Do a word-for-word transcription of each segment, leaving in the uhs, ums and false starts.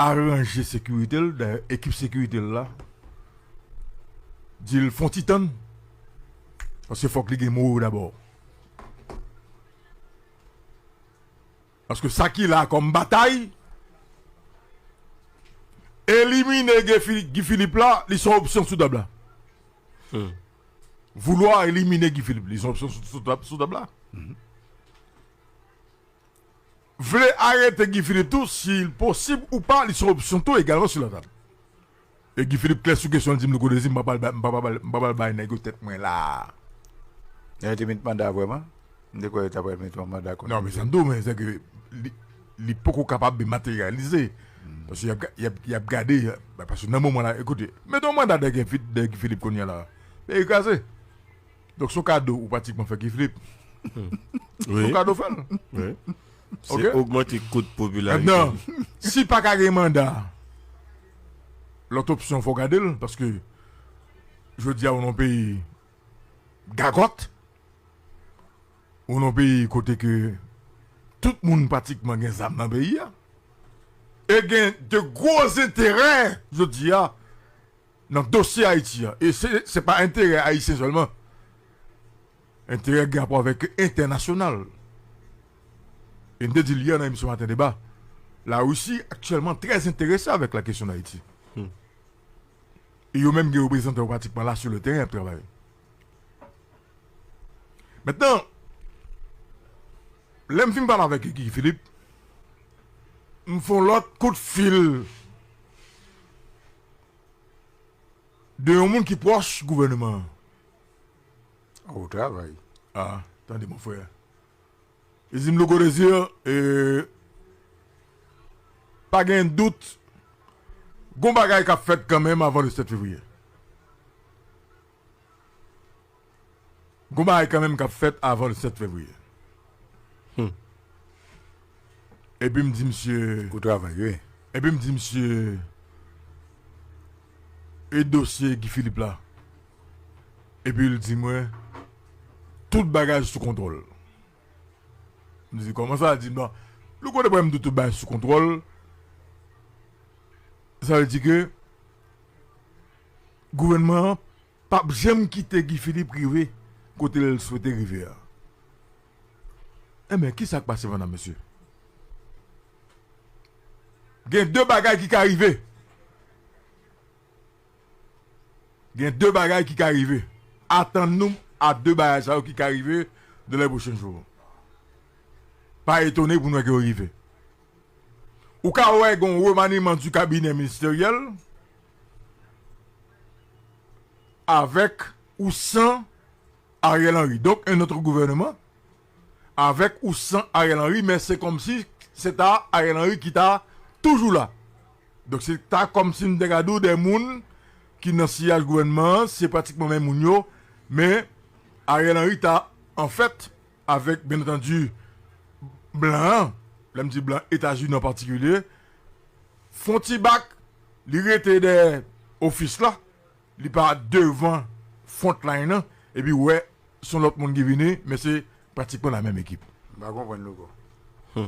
aranje sekirite l, dayè, ekip sekirite l la, di l fè yon ti tann, paske fòk li gen mo yo dabò. Paske sa ki la kòm batay, elimine Guy Philippe, Guy Philippe la, li se yon opsyon sou tab la. Voulwa elimine Guy Philippe, li se yon opsyon sou, sou tab, sou tab la. Vle arete Guy Philippe tou, si l posib ou pa, li se yon opsyon tou egalman sou latab. E Guy Philippe klè sou kesyon, l di m, Louko Dezi, m pa pral ba-, m pa pral, m pa pral bay nèg yo tèt mwen la. Yo te met manda vrèman? M te kwè yo ta pral met yon manda kont Non, men sa m di w, men se ke li, li poko kapab materyalize. Paske y ap, y ap, y ap gade, paske nan moman la, ekoute, mete yon manda dèyè Guy Philippe kounye a la. Peyi kraze. Donk, se yon kado ou pratikman fè Guy Philippe. Se yon kado fè l. Se ogmante kout popilarite. Mentnan, si pa ka gen manda, lòt opsyon fò gade l, paske jodi a ou nan peyi gagòt, ou nan peyi kote ke tout moun pratikman gen zam nan peyi a, e gen de gwo enterè jodi a nan dosye Ayiti a. E se, se pa enterè ayisyen sèlman. Enterè gen rapò avèk entènasyonal. E m te di l yè nan emisyon Maten Deba, Larisi aktyèlman trè enterese avèk la kesyon Dayiti. E yo menm gen reprezantan yo pratikman la sou le teren ap travay. Mentnan, lè m fin pale avèk Guy Philippe, m fè yon lòt kout fil de yon moun ki pwòch gouvènman an. Ou travay. Ah, tande, mon frè. Li di m, Louko Dezi, e, pa gen dout, gon bagay k ap fèt kanmenm avan le sèt fevriye. Gon bagay kanmenm k ap fèt avan le sèt fevriye. Epi m di misye, Ou travay, wi. Epi m di misye, e dosye Guy Philippe la? Epi l di mwen, tout bagay sou kontwòl. M di, kòman sa? Li di m, non. Louko, depi m di tout bagay sou kontwòl, sa vle di ke gouvènman an p ap janm kite Guy Philippe rive kote l swete rive a. Enben, kisa k pase pandan, mesye? Gen de bagay ki ka rive. Gen de bagay ki ka rive. Atann nou a de bagay sa yo ki ka rive dans les prochains jours. Pa etone pou nou wè ke yo rive. Ou ka wè gen yon remaniman du cabinet ministériel avèk ou san Ariel Henry. Donk, un autre gouvernement avèk ou san Ariel Henry, men se kòmsi se ta Ariel Henry ki ta toujou la. Donk, se ta kòmsi m te ka di w de moun ki nan siyaj gouvènman an, se pratikman menm moun yo, men Ariel Henry ta, anfèt, avèk, byen antandi, blan an, lè m di blan, Etazini an patikilye, fè yon ti bak, li rete dèyè ofis la, li pa devan front line nan, epi w wè, se yon lòt moun ki vini, men se pratikman la menm ekip. M pa konprann, Louko. Wè,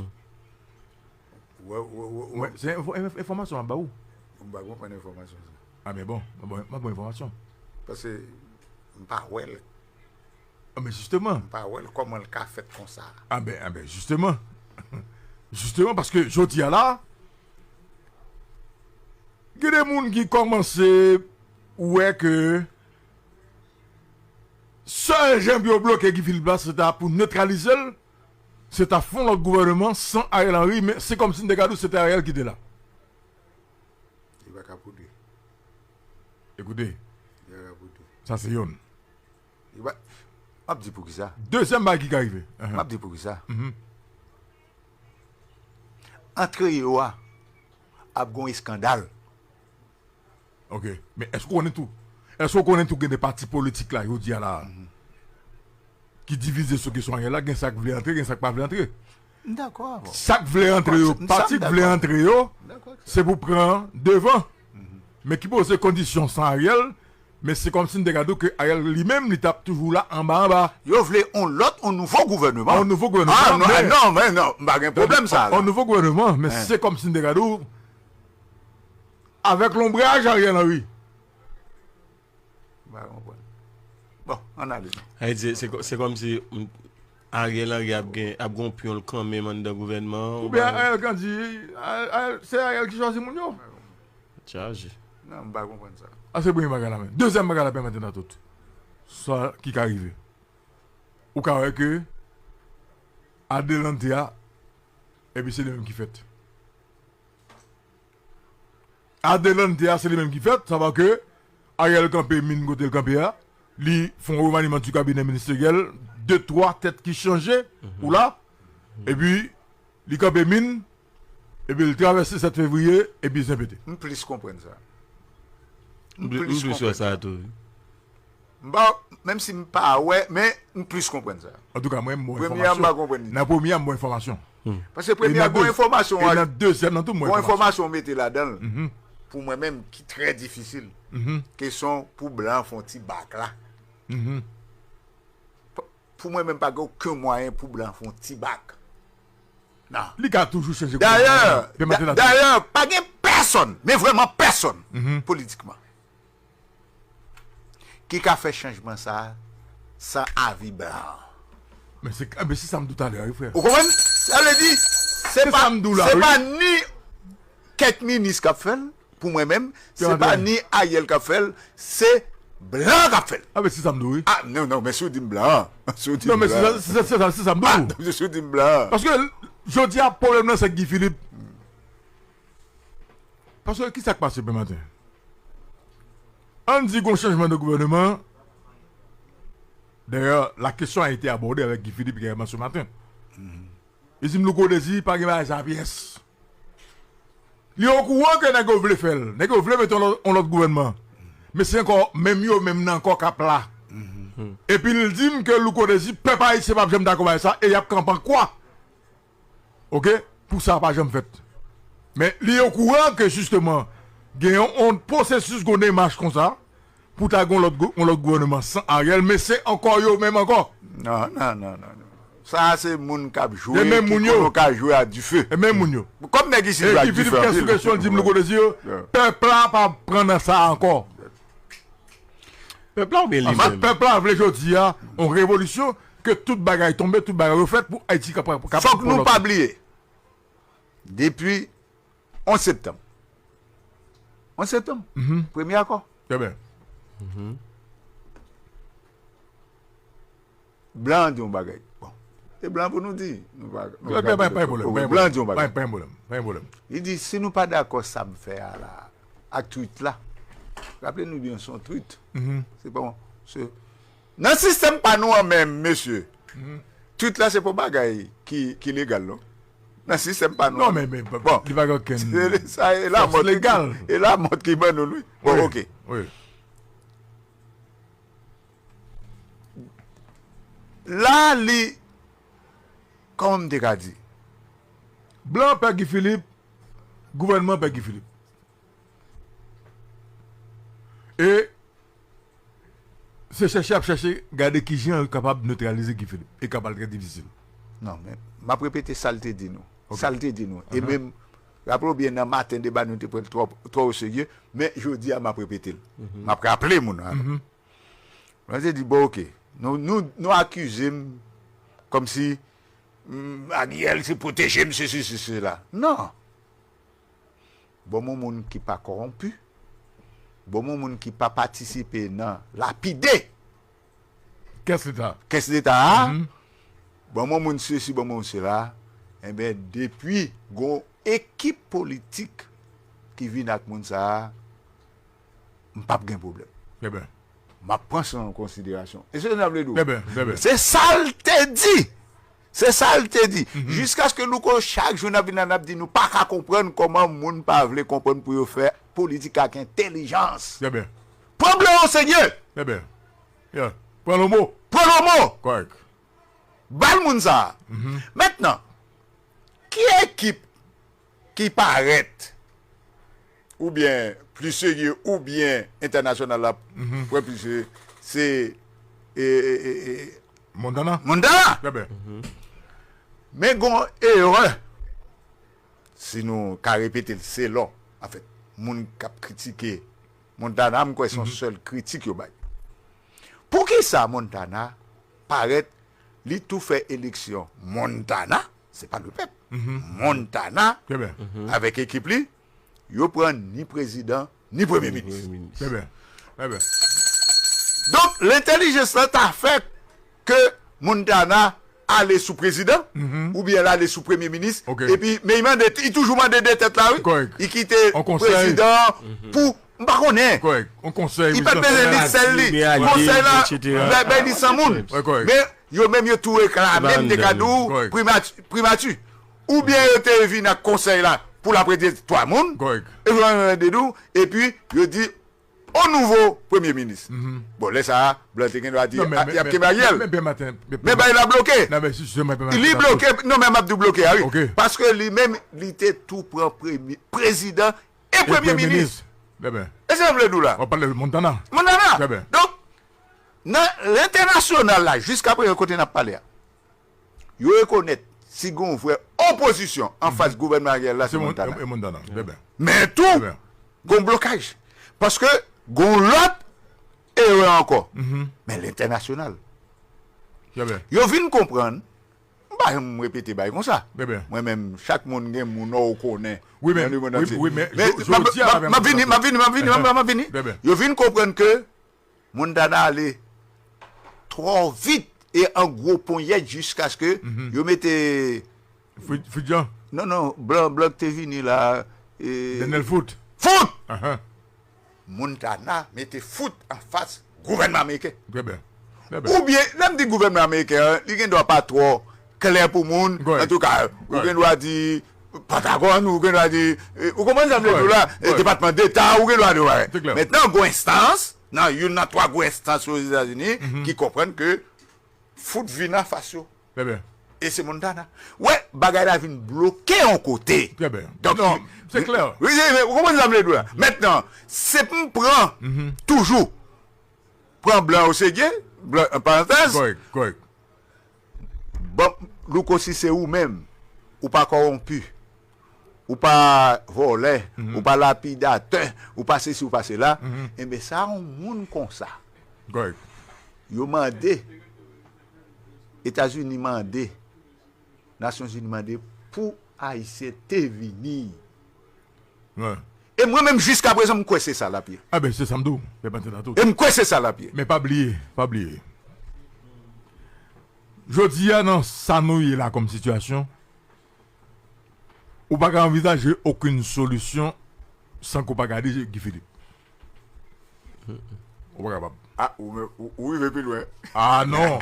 wè, wè, wè. Mwen, se enfo-, enf-, enfòmasyon m ap ba ou. M pa konprann enfòmasyon sa. A, men bon, mwen bon, mwen bon enfòmasyon. Paske m pa wè l. A, men jisteman. M pa wè l kòman l ka fèt konsa. A, ben, a, ben, jisteman. Jisteman, paske jodi a la, gen de moun ki kòmanse wè ke sèl jan pou yo bloke Guy Philippe la, se ta pou netralize l, se ta fè yon lòt gouvènman san Ariel Henry, men se kòmsi m te ka di w se te Ariel ki te la. Li pa ka pote. Ekoute, Li pa ka pote. Sa se youn. Li pa, m ap di poukisa. Dezyèm bagay ki ka rive. M ap di poukisa. Antre yo a ap gon eskandal. Ok. Men èske w konnen tou? Èske w konnen tou gen de pati politik la, jodi a la, ki divize sou kesyon Ariel la, gen sa k vle antre, gen sa k pa vle antre. M dakò avè w. Sa k vle antre yo, pati k vle antre yo, se pou pran devan. Men ki poze kondisyon san Ariel, men se kòmsi m te ka di w ke Ariel li menm, li t ap toujou la anba, anba. Yo vle yon lòt, yon nouvo gouvènman. Yon nouvo gouvènman, ah, non, men, ah, non, men non, m pa gen pwoblèm sa la. Yon nouvo gouvènman, men se kòmsi m te ka di w, avèk lonbraj Ariel Henry. M pa konprann. Bon, ann ale non. Sa vle di, se kò- se kòmsi mm, Ariel Henry ap gen ap gen yon pyon l kanmenm anndan gouvènman an. Oubyen Ariel Candy, Ariel- se Ariel ki chwazi moun yo. Chaje. Non, m pa konprann sa. A se premye bagay la men. Dezyèm bagay la pèmèt nou tout. Sa ki ka rive. Ou ka wè ke adelante a, epi se li menm ki fèt. Adelante a, se li menm ki fèt, sa vle ke Ariel kanpe min kote l kanpe a, li fè yon remaniman di kabinè ministeryèl, de twa tèt ki chanje, ou la, epi li kanpe min, epi l travèse sèt fevriye, epi zen pete. M plis konprann sa. M plis wè sa tou. M pa, menm si m pa wè, men m plis konprann sa. Antouka, mwen, m ba w enfòmasyon. Nan premye a, m ba w enfòmasyon. Paske premye a, gon enfòmasyon. E nan dezyèm nan tou, m ba w enfòmasyon. Gon enfòmasyon w mete ladan l. Pou mwen menm, ki trè difisil. Kesyon pou blan fè yon ti bak la. Pou mwen menm, pa gen okenn mwayen pou blan fè yon ti bak. Non. Li ka toujou chanje gouvènman. Dayè, dayè, pa gen pèsonn, men vrèman pèsonn, politikman, ki ka fè chanjman sa a san avi blan an. Men se, men se sa m di w talè a, wi, frè. Ou konprann? Sa vle di, se pa, se pa ni kèk minis k ap fè l, pou mwen menm, se pa ni Ariel k ap fè l, se blan k ap fè l. A, men se sa m di w, wi. A, non, non, men si w di m blan an, si w di m blan an. Non, men se sa, se sa, se sa m di w. A, si w di m blan an. Paske, jodi a, pwoblèm nan, se Guy Philippe. Paske, ki sa k pase demen maten? Ann di gon chanjman de gouvènman. D'ailleurs, la question a été abordée avec Guy Philippe également ce matin. Li di m Louko Désir pa gen bagay sa pyès. Li okouran ke nèg yo vle fè l. Nèg yo vle mete yon lòt, yon lòt gouvènman. Men se ankò menm yo menm nan ankò k ap la. Epi l di m ke Louko Désir, pèp ayisyen p ap janm dakò bay sa e y ap kanpe an kwa. Oke? Pou sa pa janm fèt. Men li okouran ke jisteman gen yon, yon pwosesis, gon demach konsa. Pou ta gen yon lòt gou- yon lòt gouvènman san Ariel, men se ankò yo menm ankò. Non, non, non, non. non. Sa a se moun k ap jwe, ki konnen yo ka jwe a dife. E menm moun yo. Kòm nèg isit jwe a dife anpil. Epi Philippe kèk sou kesyon, l di m Louko Désir, pèp la pa pran nan sa a ankò. Pèp la oubyen li menm? Pèp la vle jodi a, yon revolisyon, ke tout bagay tonbe, tout bagay refèt pou Ayiti kapab pran lòt. Fòk nou pa bliye, depi onz septanm. Onz septanm. Premye akò. Trè byen. Blan an di yon bagay. Bon. E blan pou nou di. Nou pa, nou pa gen pwoblèm. Blan an di yon bagay. Pa gen pwoblèm. Pa gen pwoblèm. Li di, si nou pa dakò sa m fè a la, ak twit la. Raple nou byen, se yon twit. Se pa yon, se, nan sistèm pa nou an menm, mesye. Twit la, se pa yon bagay ki, ki legal, non. Nan sistèm pa nou an. Non, men, men, bon. Li pa gen okenn fòs legal. E Lamòt ki ban nou l, wi. Bon, oke. La, li, kòman m te ka di? Blan pè Guy Philippe, gouvènman pè Guy Philippe. E se chèche y ap chèche gade kijan yo kapab netralize Guy Philippe. E ka pral trè difisil. Non, men m ap repete sa l te di nou. Sa l te di nou. E menm, raple w byen, nan maten deba nou te pran l twò, twò oserye, men jodi a m ap repete l. M ap raple moun nan. Mwen te di, bon, oke, nou, nou, nou akize m kòmsi m, Ariel se pwoteje m, sesi, se sela. Non. Bon, m yon moun ki pa kòwonpi. Bon, m yon moun ki pa patisipe nan lapide kès Leta. Kès Leta a. Bon, m yon moun sesi, bon, m yon moun sela. Enben, depi gon ekip politik ki vin ak moun sa a, m p ap gen pwoblèm. Trè byen. M ap pran sa an konsiderasyon. E se sa m vle di w. Trè byen, trè byen. Se sa l te di. Se sa l te di. Jiskaske nou ko chak jou n ap vin la, n ap di nou pa ka konprann kòman moun pa vle konprann pou yo fè politik ak entèlijans. Trè byen. Pran blan an serye. Trè byen. Yeah. Pran lomo. Pran lomo. Kòrèk. Ba l moun sa a. Mentnan, ki ekip ki parèt oubyen pli serye oubyen entènasyonal la pran pli serye, se e, e, e, e, Montana. Montana. Trè byen. Men gon erè, si nou ka repete l selon, anfèt, moun k ap kritike Montana, m kwè se yon sèl kritik yo bay. Poukisa Montana parèt, li tou fè eleksyon Montana, se pa lepèp. Montana, avèk ekip li, yo pran ni prezidan, ni premye minis. Trè byen. Trè byen. Donk, lentèlijans lan ta fè ke Montana ale sou prezidan, oubyen l ale sou premye minis, epi, men li mande, li toujou mande de tèt la, wi. Li kite prezidan pou, m pa konnen. Li pa t bezwen li sèl li. Konsèy la bay li san moun. Men yo menm yo tou reklame, m te ka di w, primati. Oubyen yo te vin ak konsèy la pou l ap rete twa moun, epi yo di, on nouvo premye minis. Bon, lè sa a, blan te gen dwa di, y ap kenbe Ariel. Men bay la bloke. Li bloke, non, men m ap di w bloke a, wi. Paske li menm, li te tou pran prezidan e premye minis. E se sa m vle di w la. Montana. Donk, nan lentènasyonal la, jiskaprezan kote n ap pale a, yo rekonèt si gen yon vrè opozisyon anfas gouvènman Ariel la, se Montana. Men tou, gen yon blokaj. Paske gen yon lòt erè ankò. Men lentènasyonal. Yo vin konprann, m pa janm repete bagay konsa. Mwen menm, chak moun gen moun ou konnen nan lemonn antye. Men m ap vini, m ap vini, m ap vini, m ap vini. Yo vin konprann ke Montana ale twò vit e an gwo ponyèt jiskaske yo mete Fridjan. Non, non, blan, blan ki te vini la. Daniel Foot. Foot! Montana mete Foot anfas gouvènman ameriken. Trè byen. Trè byen. Oubyen, lè m di gouvènman ameriken an, li gen dwa pa twò klè pou moun. Antouka, ou gen dwa di Pantagòn, ou gen dwa di, ou konprann sa m vle di w la, Depatman Deta, ou gen dwa di w bagay. Mentnan, gwo enstans, nan youn nan twa gwo enstans Ozetazini ki konprann ke Foot vin anfas yo. E se Montana. Wè, bagay la vin bloke yon kote. Donk, se klè. Wi, ou konprann sa m vle di w la. Mentnan, se pou m pran toujou, pran blan oserye, blan an parantèz. Bon, Louko, si se ou menm, ou pa kòwonpi, ou pa vòlè, ou pa lapidatè, ou pa sesi, ou pa sela, enben sa yon moun konsa. Yo mande, Etazini mande, Nasyonzini mande pou Ayisyen te vini. E mwen menm jiskaprezan m kwè se sa l ap ye. Enben se sa m di w, pèp Antye la tou. E m kwè se sa l ap ye. Men pa bliye, pa bliye. Jodi a nan sa nou ye la kòm sitiyasyon, ou pa ka anvizaje okenn solisyon san ke w pa gade Guy Philippe. Ou pa kapab. Ah, ou, ou, ou rive pi lwen. Ah non.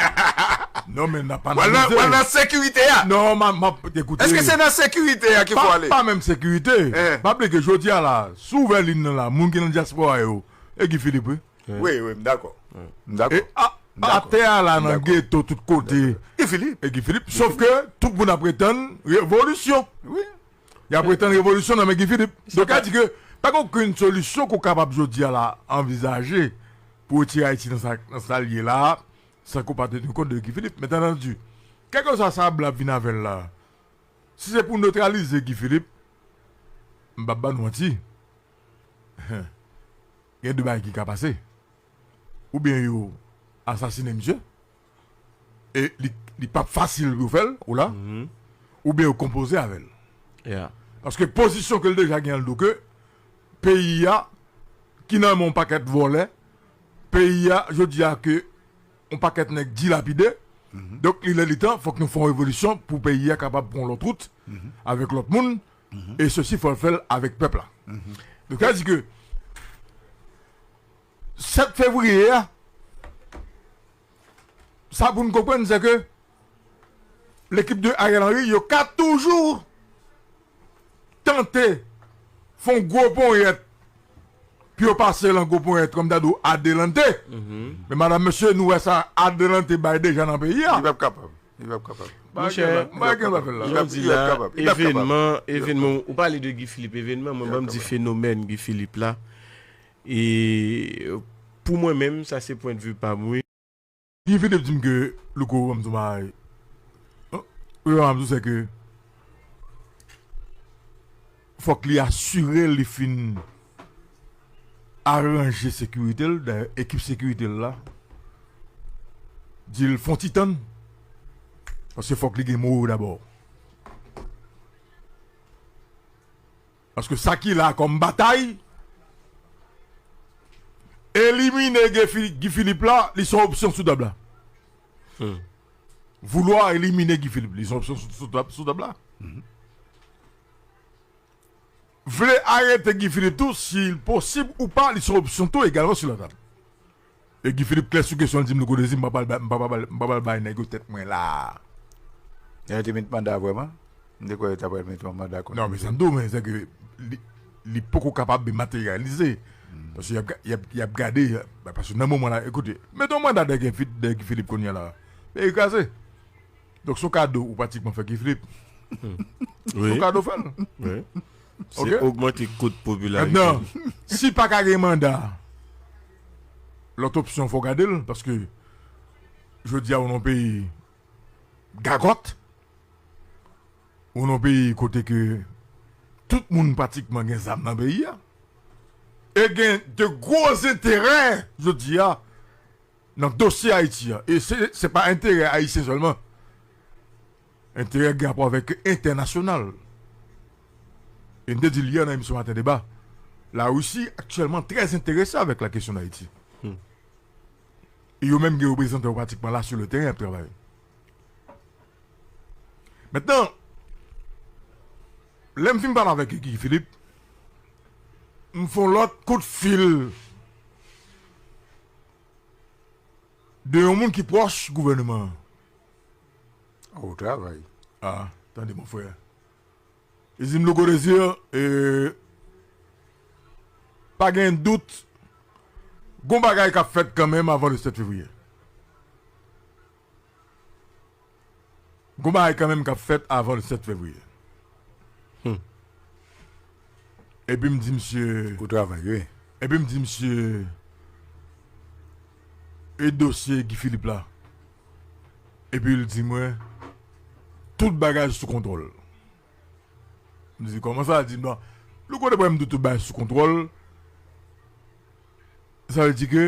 Non, men n ap analize. Wè nan sekirite a. Non, m ap, m ap, ekoute. Èske se nan sekirite a ki fò ale? Pa menm sekirite. Pa bliye ke jodi a la, si w ouvè liy nan la, moun ki nan dyaspora yo, e Guy Philippe, wi. Wi, wi, m dakò. M dakò. E a, atè a la, nan geto, tout kote. Guy Philippe. E Guy Philippe. Sof ke tout moun ap pretann revolisyon. Wi. Y ap pretann revolisyon nan men Guy Philippe. Donk, sa di ke pa gen okenn solisyon ke w kapab jodi a la anvizaje pou retire Ayiti nan sa, nan sa l ye la, san ke w pa teni kont de Guy Philippe. Men, entandanti, kèlkeswa sa blan ap vin avè l la, si se pou netralize Guy Philippe, m p ap ba nou manti. Gen de bagay ki ka pase. Oubyen yo asasinen misye, e li, li p ap fasil pou yo fè l, ou la, oubyen yo konpoze avè l. Paske pozisyon ke l deja gen an l di w ke peyi a, ki nan men yon pakèt vòlè, peyi a, jodi a ke yon pakèt nèg dilapide, donk li lè li tan, fòk nou fè yon revolisyon pou peyi a kapab pran yon lòt wout, avèk lòt moun, e sesi fò l fè l avèk pèp la. Donk, sa di ke sèt fevriye a, sa pou n konprann, se ke lekip de Ariel Henry, yo ka toujou tante fè yon gwo ponyèt, pou yo pase lan gwo ponyèt, kòm ta di w adelante. Men madanm, mesye, nou wè sa adelante bay deja nan peyi a. Li p ap kapab. Li p ap kapab. Monchè, jodi la, evènman, evènman, ou pale de Guy Philippe, evènman, mwen, ban m di fenomèn Guy Philippe la. E pou mwen menm, sa se pwendvi pa m, wi. Guy Philippe di m ke, Louko, ban m di w bagay. Wi, ban m di w, se ke fòk li asire li fin aranje sekirite l, dayè, ekip sekirite l la di l fè on ti tann, paske fòk li gen mo yo dabò. Paske sa ki la kòm batay, elimine Guy Philippe la, li se yon opsyon sou tab la. Voulwa elimine Guy Philippe, li se yon opsyon sou, sou tab, sou tab la. Vle arete Guy Philippe tou, si l posib ou pa, li se yon opsyon tou egalman sou latab. E Guy Philippe klè sou kesyon l, di m, Louko Dezi, m pa pral ba- m pa pral m pa pral bay nèg yo tèt mwen la. Yo te met manda vrèman? M te kwè yo ta pral met yon manda kont Non, men sa m di w, men se ke li, li poko kapab materalize. Paske y ap, ga- y ap, y ap gade, paske nan moman la, ekoute, met yon manda dèyè Guy Philippe kounye a la. Peyi kraze. Donk, se yon kado ou pratikman fè Guy Philippe. Se yon kado fè l. Se ogmante kout popilarite. Mentnan, si pa ka gen manda, lòt opsyon fò gade l, paske jodi a ou nan peyi gagòt, ou nan peyi kote ke tout moun pratikman gen zam nan peyi a, e gen de gwo enterè jodi a nan dosye Ayiti a. E se, se pa enterè ayisyen sèlman. Enterè gen rapò avèk entènasyonal. E m te di l yè nan emisyon Maten Deba, Larisi aktyèlman trè enterese avèk la kesyon Dayiti. E yo menm gen reprezantan yo pratikman la sou le teren ap travay. Mentnan, lè m fin pale avèk Guy Philippe, m fè yon lòt kout fil de yon moun ki pwòch gouvènman an. Ou travay. Ah, tande, mon frè. Li di m, Louko Dezi, e, pa gen dout, gon bagay k ap fèt kanmenm avan le sèt fevriye. Gon bagay kanmenm k ap fèt avan le sèt fevriye. Epi m di misye, Ou travay, wi. Epi m di misye, e dosye Guy Philippe la? Epi l di mwen, tout bagay sou kontwòl. M di, kòman sa? L di, non. Louko, depi m di tout bagay sou kontwòl, sa vle di ke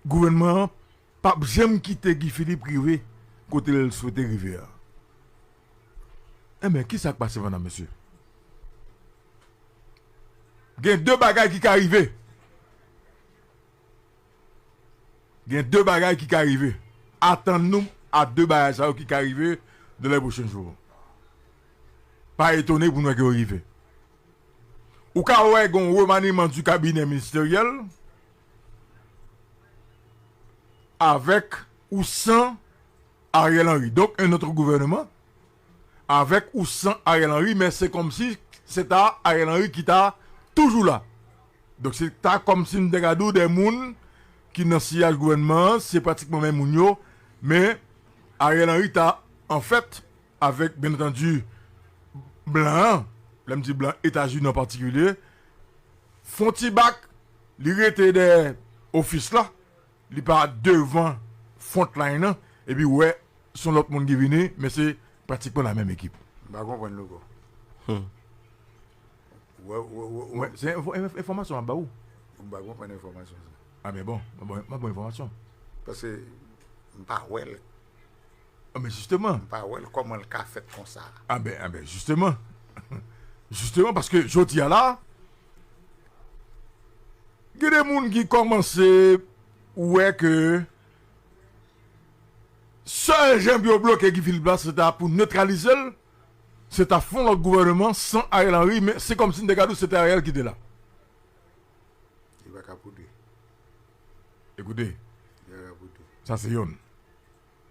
gouvènman an p ap janm kite Guy Philippe rive kote l swete rive a. Enben, ki sa k pase, medam, mesye? Gen de bagay ki ka rive. Gen de bagay ki ka rive. Atann nou a de bagay sa yo ki ka rive dans les prochains jours. Pa etone pou n wè ke yo rive. Ou ka wè gen yon remaniman du cabinet ministériel avèk ou san Ariel Henry. Donk, un autre gouvernement avèk ou san Ariel Henry, men se kòmsi se ta Ariel Henry ki ta toujou la. Donk, se ta kòmsi m te ka di w de moun ki nan siyaj gouvènman an, se pratikman menm moun yo, men Ariel Henry ta, anfèt, avèk, byen antandi, blan an, lè m di blan, Etazini an patikilye, fè on ti bak, li rete dèyè ofis la, li pa devan front line nan, epi w wè, se yon lòt moun ki vini, men se pratikman la menm ekip. M pa konprann, Louko. Wè, wè, wè, wè. Mwen, se enfo-, enf-, enfòmasyon m ap ba ou. M pa konprann enfòmasyon sa. A, men bon, mwen bon, mwen bon enfòmasyon. Paske m pa wè l. A, men jisteman. M pa wè l kòman l ka fèt konsa. A, ben, a, ben, jisteman. Jisteman, paske jodi a la, gen de moun ki kòmanse wè ke sèl jan pou yo bloke Guy Philippe la, se ta pou netralize l, se ta fè yon lòt gouvènman san Ariel Henry, men se kòmsi n te ka di w se te Ariel ki te la. Li pa ka pote. Ekoute, Li pa ka pote. Sa se yonn.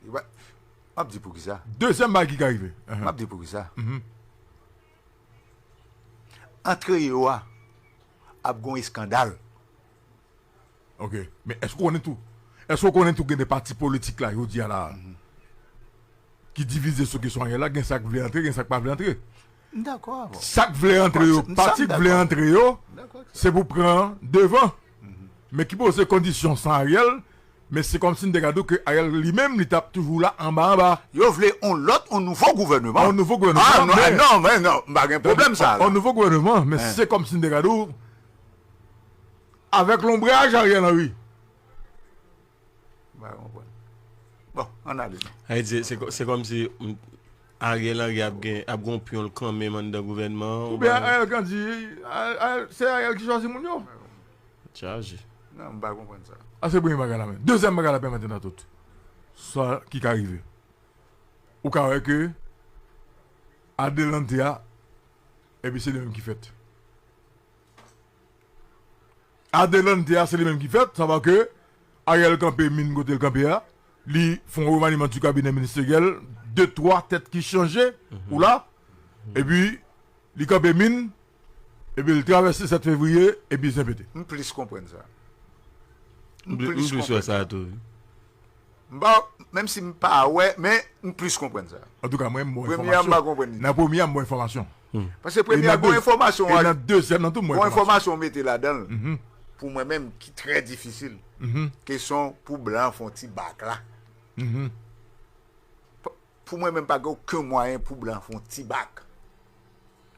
Li pa, m ap di poukisa. Dezyèm bagay ki ka rive. M ap di poukisa. Antre yo a ap gon eskandal. Ok. Men èske w konnen tou? Èske w konnen tou gen de pati politik la, jodi a la, ki divize sou kesyon Ariel la, gen sa k vle antre, gen sa k pa vle antre. M dakò avè w. Sa k vle antre yo, pati k vle antre yo, se pou pran devan. Men ki poze kondisyon san Ariel, men se kòmsi n te ka di w ke Ariel li menm, li t ap toujou la anba anba. Yo vle on lòt, on nouvo gouvènman. On nouvo gouvènman, ah, non, men, ah, non, men non, m pa gen pwoblèm sa la. On nouvo gouvènman, men se kòmsi n te ka di w, avèk lonbraj Ariel Henry. M pa konprann. Bon, ann ale non. Sa vle di, se kò- se kòmsi mm, Ariel Henry ap gen ap gen yon pyon l kanmenm anndan gouvènman an. Oubyen Ariel Candy, se Ariel ki chwazi moun yo. Chaje. Non, m pa konprann sa. A se premye bagay la men. Dezyèm bagay la pèmèt nan tout. Sa ki ka rive. Ou ka wè ke Adelante a, epi se li menm ki fèt. Adelante a, se li menm ki fèt. Sa vle ke Ariel kanpe min kote l kanpe a. Li fè yon remaniman du kabinè ministeryèl. De twa tèt ki chanje. Ou la. Epi, li kanpe min. Epi, li travèse sèt fevriye. Epi, zen pete. M plis konprann sa. M plis wè sa tou. M pa, menm si m pa wè, men m plis konprann sa. Antouka, mwen, m bon Premye a, m pa konprann li. Nan premye a, m bon enfòmasyon. Paske premye a, bon enfòmasyon. E nan dezyèm nan tou, m bon Bon enfòmasyon. Enfòmasyon w mete ladan l. Pou mwen menm, ki trè difisil. Kesyon pou blan fè yon ti bak la. Pou mwen menm, pa gen okenn mwayen pou blan fè yon ti bak.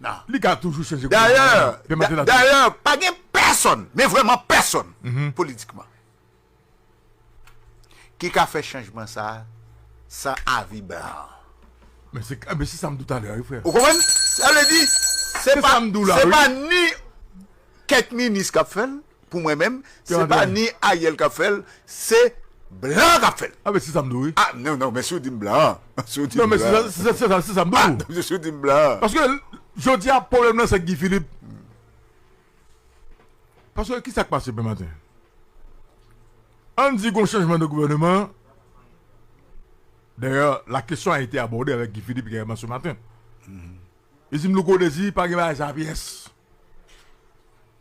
Non. Li ka toujou chanje Dayè, Pèmèt la dayè, pa gen pèsonn, men vrèman pèsonn, politikman, ki ka fè chanjman sa a san avi blan. Men se men se sa m di w talè a wi frè. Ou konprann? Sa vle di, se Se pa, sa m di w la, se wi. Pa ni kèk minis k ap fè l, pou mwen menm, se pa ni Ariel k ap fè l, se blan k ap fè l. A men se sa m di w wi. Ah, non, non, men si w di m blan, si w di Non, m men se blan. sa- se sa- se sa- se sa m di Ah, w. si w di m blan. Paske jodi a pwoblèm nan se Guy Philippe. Paske ki sa k pase demen maten? Ann di gon chanjman de gouvènman. D'ailleurs, la question a été abordée avec Guy Philippe également ce matin. Li di m Louko Désir pa gen bagay sa pyès.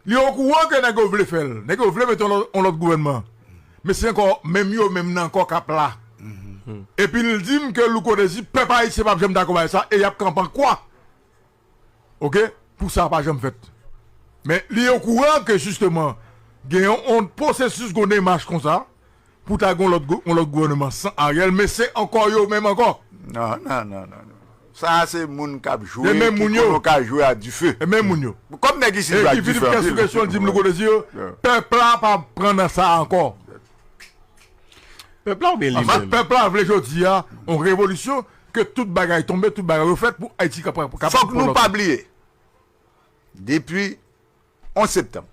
Li okouran ke nèg yo vle fè l. Nèg yo vle mete yon lòt, yon lòt gouvènman. Men se ankò menm yo menm nan ankò k ap la. Epi l di m ke Louko Désir, pèp ayisyen p ap janm dakò bay sa e y ap kanpe an kwa. Oke? Pou sa pa janm fèt. Men li okouran ke jisteman gen yon, yon pwosesis, gon demach konsa pou ta gen yon lòt gou- yon lòt gouvènman san Ariel, men se ankò yo menm ankò. Non, non, non, non, non. Sa a se moun k ap jwe, Se menm ki moun yo. Konnen ka jwe a dife. E menm moun yo. Kòm nèg isi E jwe a Guy Philippe dife fè sou anpil. kesyon, l di m Louko Désir, Yeah. Pèp la pa pran nan sa ankò. Pèp la oubyen li Paske menm? Pèp la vle jodi a yon revolisyon, ke tout bagay tonbe, tout bagay refèt pou Ayiti kapab kapab Fòk nou pa bliye, depi onz septanm,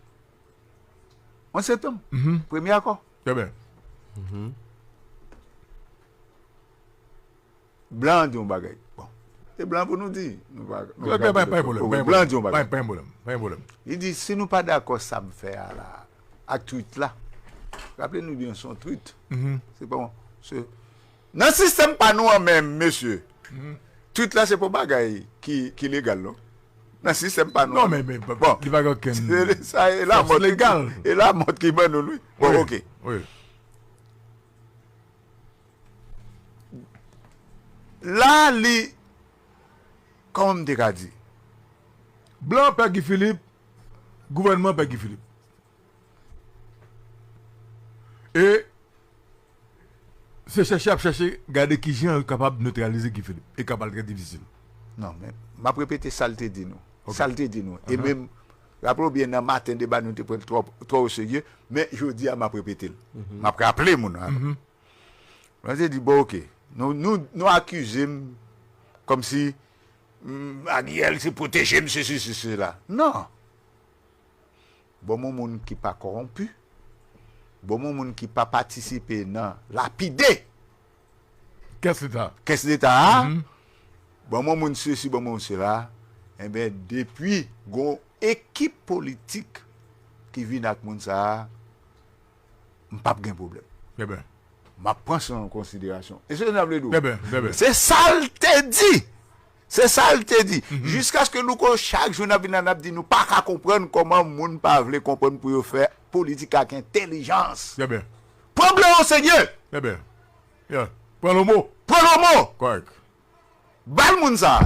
onz septanm, premye akò. Trè byen. Blan an di yon bagay. Bon, se blan pou nou di. Nou pa, nou Pa pa- pa- pa gen pwoblèm, pa gen Blan an di yon pwoblèm, bagay. pa- pa gen pwoblèm, pa gen pwoblèm. Li di, si nou pa dakò sa m fè a la, ak tweet la, raple nou byen se yon tweet. Se pa yon, se, nan sistèm pa nou an menm, mesye, tweet la se pa yon bagay ki, ki legal, non. Nan sistèm pa nou Non, an. men, men pa- Bon. Li pa gen okenn Se sa, e la fòs mòt ki- legal. E la mòt ki ban nou, wi. Bon, Wi, oke. Wi. La, li, kòman m te ka di? Blan pè Guy Philippe, gouvènman pè Guy Philippe. E se chèche ap chèche gade kijan yo kapab netralize Guy Philippe. E k ap al trè difisil. Non, men m ap repete sa l te di nou. Sa l te di nou. E menm, raple w byen, nan maten deba nou te pran l twò, twò o serye, men jodi a m ap repete l. M ap raple moun nan. Mwen te di, bon, oke, nou, nou, nou akize m kòmsi mm, Ariel se pwoteje m, sesi, se sela. Non. Bon, m yon moun ki pa kòwonpi. Bon, m yon moun ki pa patisipe nan lapide Kès Leta. Kès Leta a. Bon, m yon moun sesi, bon, m yon moun sela. Enben, depi gon ekip politik ki vin ak moun sa a, m p ap gen pwoblèm. Trè byen. M ap pran sa an konsiderasyon. E se sa m vle di w. Trè byen, trè byen. Se sa l te di. Se sa l te di. Jiskaske nou ko chak jou n ap vin la, n ap di nou pa ka konprann kòman moun pa vle konprann pou yo fè politik ak entèlijans. Trè byen. Pran blan o serye. Trè byen. Yeah. Pran lo mo. Pran lo mo. Kòrèk. Ba l moun sa.